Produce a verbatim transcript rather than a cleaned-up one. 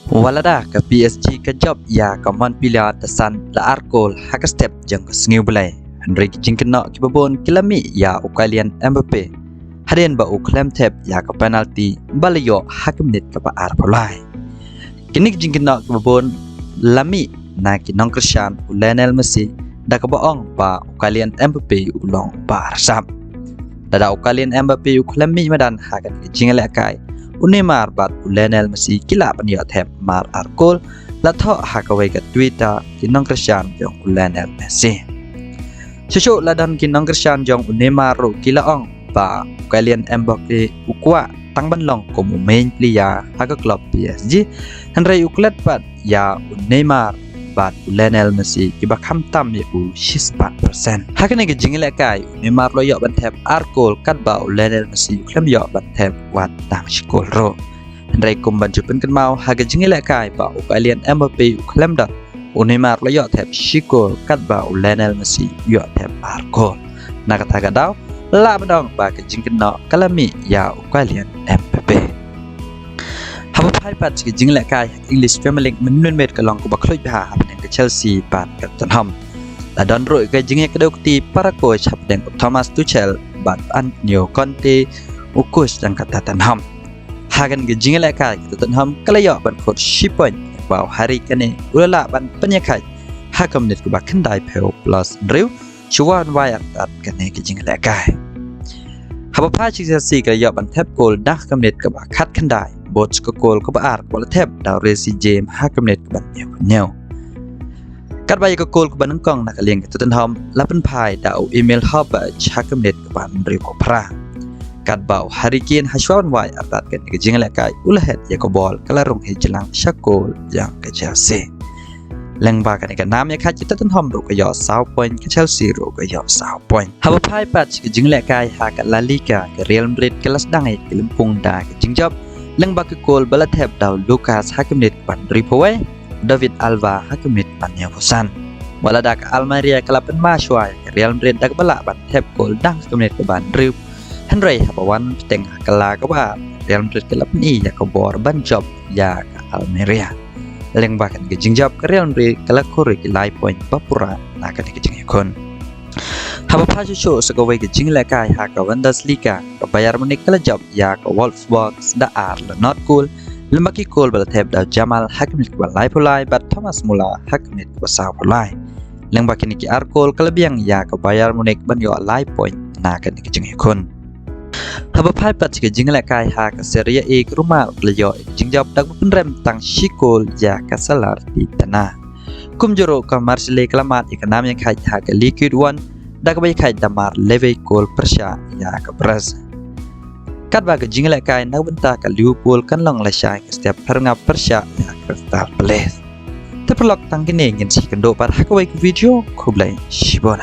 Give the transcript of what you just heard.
Wat lada ka P S G ka jop ïa ka Montpellier da san la ar kol ha ka step jong ka sngi Blei, hynrei ki jingkynnoh kiba bun ki la mih ïa u Kylian Mbappe hadien ba u khlem thep ïa ka penalti ba la ïoh ha ka minit kaba arphew lai. Kine ki jingkynnoh kiba bun la mih na ki nongkyrshan u Lionel Messi da kaba ong ba u Kylian Mbappe u long ba arsap. Lada u Kylian Mbappe u khlem mih madan ha kane ka jingïalehkai, u Neymar bad u Lionel Messi ki lah ban ïoh thep mar ar kol, la thoh ha kawei ka Twitter ki nongkyrshan jong u Lionel Messi. Shuh shuh la don ki nongkyrshan jong u Neymar ruh ki la ong ba u Kylian Mbappe u kwah tang ban long kum u main player ha ka club P S G, hynrei u klet pat ïa u Neymar bad u Lionel Messi kiba kham tam ïa u shispah percent. Ha kane ka jingïalehkai, u Neymar u la ïoh ban thep ar kol katba u Lionel Messi u khlem ïoh ban thep wat tang shi kol ruh. Hynrei kum ban ju pynkynmaw, ha ka jingïalehkai ba u Kylian Mbappe u khlem don, u Neymar u la ïoh thep shi kol katba u Lionel Messi u ïoh thep ar kol. Na kata ka daw, lah ban ong ba ka jingkynnoh ka la mih ïa u Kylian Mbappe. Haba phai pat sha ka jingïalehkai ha ka English Premier League, mynmiet ka long kaba khluit bha hapdeng ka Chelsea bad ka Tottenham. La don ruh ka jingïakdew kti para coach hapdeng u Thomas Tuchel bad Antonio Conte, u coach jong ka Tottenham. Ha kane ka jingïalehkai, ka Tottenham ka la ïoh ban khot shi point, ba u Harry Kane u la lah ban pynïakhaid ha ka minit kaba khyndaiphew plus hynriew, shuwa ban wai artat kane ka jingïalehkai. Haba phai sha ka Chelsea, ka la ïoh ban thep kol da ha ka minit kaba khatkhyndai, bad sha ka kol kaba ar kaba la thep da u Reece James ha ka minit kaba hynñiewphew hynñiew. Katba ïa ka kol kaba nyngkong na ka liang ka Tottenham la pynphai da u Emil Harbach ha ka minit kaba hynriewphew phra. Katba u Harry Kane ha shuwa ban wai artat kane ka jingïalehkai u la het ïa ka bol, ka la rung hi jlang sha kol jong ka Chelsea. Lyngba kane ka nam ïakhaid, ka Tottenham ruh ka ïoh saw point, ka Chelsea ruh ka ïoh saw point. Haba phai pat sha ka jingïalehkai ha ka La Liga, ka Real Madrid ka la sdang ïa ka lympung da ka jingjop lyngba ka kol ba la thep da u Lucas ha ka minit kaba hynriewphew wei, David Alaba ha ka minit kaba hynñiewphew san. Wat lada ka Almeria ka la pynma shuwa ïa ka Real Madrid da kaba lah ban thep kol da ha ka minit kaba hynriew, hynrei haba wan bteng ha ka la kaba ar, Real Madrid ka la pyni ïa ka bor ban jop ïa ka Almeria. Lyngba kane ka jingjop, ka Real Madrid ka la khur ïa ki lai point ba pura na kane ka jingïakhun. Haba phai shuh shuh sha kawei ka jingïalehkai ha ka Bundesliga, ka Bayern Munich ka la jop ïa ka Wolfsburg da ar la nod kol, lyngba ki kol ba la thep da u Jamal ha ka minit kaba laiphew lai bad Thomas Muller ha ka minit kaba sawphew lai. Lyngba kine ki ar kol, ka la biang ïa ka Bayern Munich ban ïoh lai point na kane ka jingïakhun. Haba phai pat sha ka jingïalehkai ha ka Serie A, ka Roma ka la ïoh ïa ka jingjop da kaba pynrem tang shi kol ïa ka Salernitana. Kumjuh ruh ka Marseille ka la mad ïa ka nam ïakhaid ha ka Ligue One da kaba ïakhaid da mar lewe kol pyrshah ïa ka Brest. Katba ka jingïalehkai na ka bynta ka Liverpool kan long lashai ka step phyrngap pyrshah ïa ka Crystal Palace. Te paralok, tang kine ngin sa ïakynduh pat ha kawei ka video. Khublei shibun.